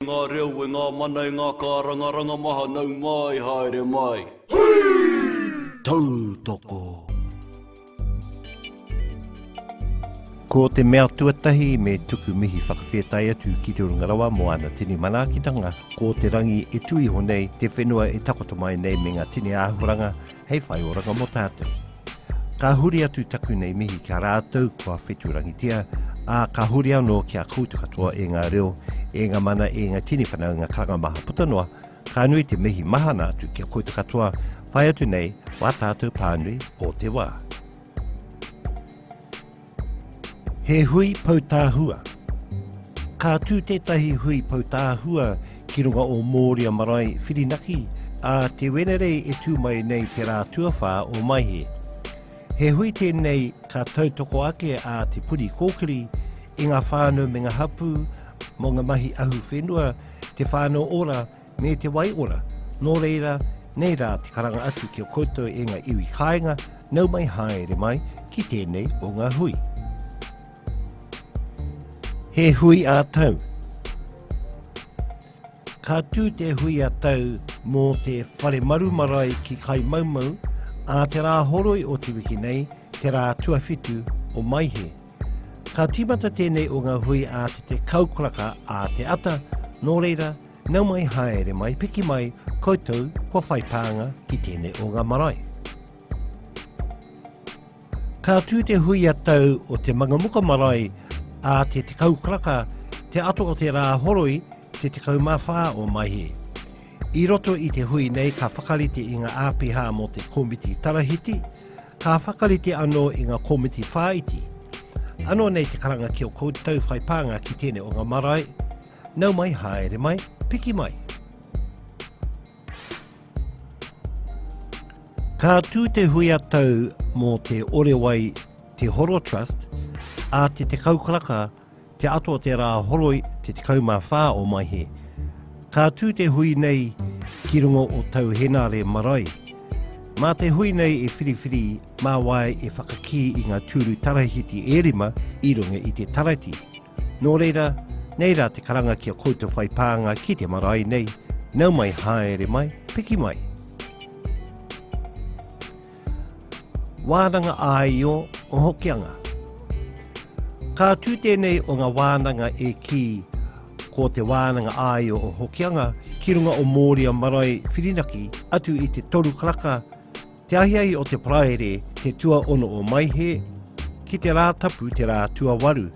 Ngā reo e ngā mana e ngā kārangaranga maha nau mai haere mai. Tautoko. Ko te mea tuatahi me tuku mihi whakawhētai atu ki te Runga Rawa mō ana tini manaakitanga, ko te rangi e tū iho nei, te whenua e takoto mai nei me ngā tini āhuaranga hei whai oranga mō tātou. Ka huri atu taku nei mihi ki a rātou kua whetūrangitia, ā, ka huri anō ki a koutou katoa e ngā reo, e ngā mana, e ngā tini whanaunga karanga maha puta noa, ka nui te mihi mahana atu ki a koutou katoa, whai atu nei wā tātou pānui o te wā. He hui poutāhua. Ka tū tētahi hui poutāhua ki runga o Mōria Marae, Whirinaki, ā te Wenerei e tū mai nei te rā tuawhā o Maehe. He hui tēnei ka tautoko ake a Te Puni Kōkiri i ngā whānau me ngā hapū mō ngā mahi ahuwhenua, te whānau ora me te wai ora. Nō reira, nei rā te karanga atu ki a koutou e ngā iwi kāinga, nau mai haere mai ki tēnei o ngā hui. He hui ā-tau. Ka tū te hui ā-tau mō te Whare Maru Marae ki Kaimaumau ā te rā horoi o te wiki nei, te rā tuawhitu o Maehe. Ka tīmata tēnei o ngā hui ā te 10 karaka ā te ata, nō reira, Nau mai haere mai, piki mai, koutou kua whai pānga ki tēnei o ngā marae. Ka tū te hui a tau o te Mangamuka marae a te 10 karaka te ato o te rā horoi te 14 o Maehe. I roto i te hui nei ka whakarite i ngā āpiha mō te komiti tarahiti, ka whakarite anō i ngā komiti whāiti. Anō nei te karanga ki o koutou whai pānga ki tēnei o ngā marae, Nau mai, haere mai, piki mai. Ka tū te hui a tau mō te Orewai Te Horo Trust a te 10 karaka te ato o te rā horoi te 14 o Maehe. Ka tū te hui nei ki runga o Tau Henare Marae. Mā te hui nei e whiriwhiri mā wai e whakakī i ngā tūru tarahiti e rima i runga i te tarati. Nō reira, nei rā te karanga ki a koutou whai pānga ki te marae nei, nau mai haere mai, piki mai. Wānanga āio o Hokianga. Ka tū tēnei o ngā wānanga e kī ko te wānanga āio o Hokianga ki runga o Mōria Marae Whirinaki atu i te toru karaka Te ahiahi o te Paraire, te tuaono o Maehe, ki te Rātapu te rā tuawaru.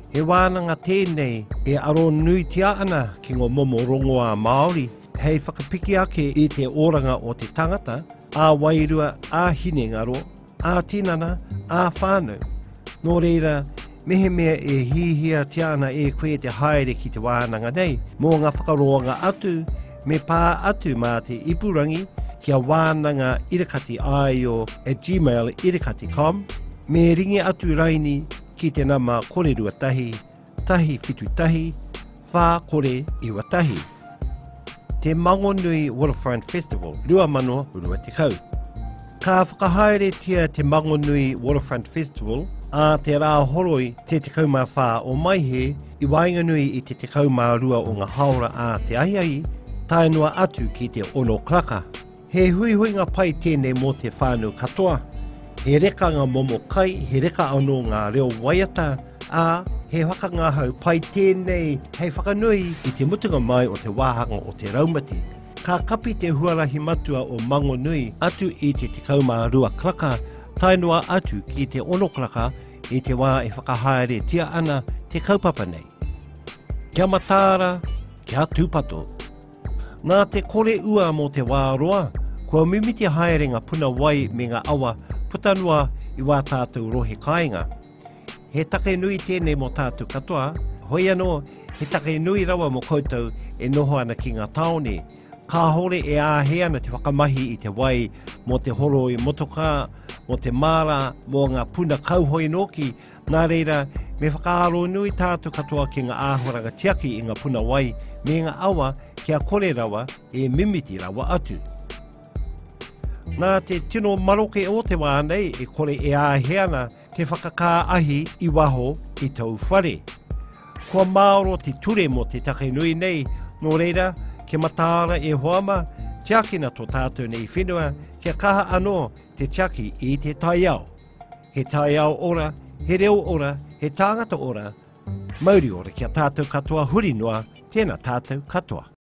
He wānanga tēnei e aro nuitia ana ki ngō momo rongoā Māori hei whakapiki ake i te oranga o te tangata, ā-wairua, ā-hinengaro, ā-tinana, ā-whānau. Nō reira, mehemea e hiahiatia ana e koe te haere ki te wānanga nei, mō ngā whakaroanga atu, me pā atu mā te ipurangi ki a wānanga irakati āio at gmail irakati com, me ringi atu raini ki te nama 021 171 4091. Te Mangonui Waterfront Festival 2020. Ka whakahaeretia te Mangonui Waterfront Festival ā te rā horoi te 14 o Maehe i waenganui i te 12 o ngā haora ā te ahiahi tae noa atu ki te 6 karaka. He huihuinga pai tēnei mō te whānau katoa. He reka ngā momo kai, he reka anō ngā reo waiata, ā, he whakangahau pai tēnei hei whakanui i te mutunga mai o te wāhanga o te raumati. Ka kapi te huarahi matua o Mangonui atu i te 12 karaka tae noa atu ki te 6 karaka i te wā e whakahaeretia ana te kaupapa nei. Kia mataara, kia tūpato! Nā te kore ua mō te wā roa, kua mimiti haere ngā puna wai me ngā awa puta noa i wā tātou rohe kāinga. He take nui tēnei mō tātou katoa, hoi anō, he take nui rawa mō koutou e noho ana ki ngā tāone. Kāhore e āhei ana te whakamahi i te wai mō te horoi motokā, mō te māra, mō ngā puna kauhoe nōki, Nā reira, me whakaaro nui tātou katoa ki ngā āhuaranga tiaki i ngā puna wai me ngā awa kia kore rawa e mimiti rawa atu. Nā te tino maroke o te wā nei e kore e āhei ana te whakakā ahi i waho i tōu whare. Kua māoro te ture mō te take nui nei, Nō reira, kia mataara e hoa mā, tiakina tō tātou nei whenua, kia kaha anō te tiaki i te taiao. He taiao ora, he reo ora, he tāngata ora, mauri ora ki a tātou katoa huri noa, tēnā tātou katoa.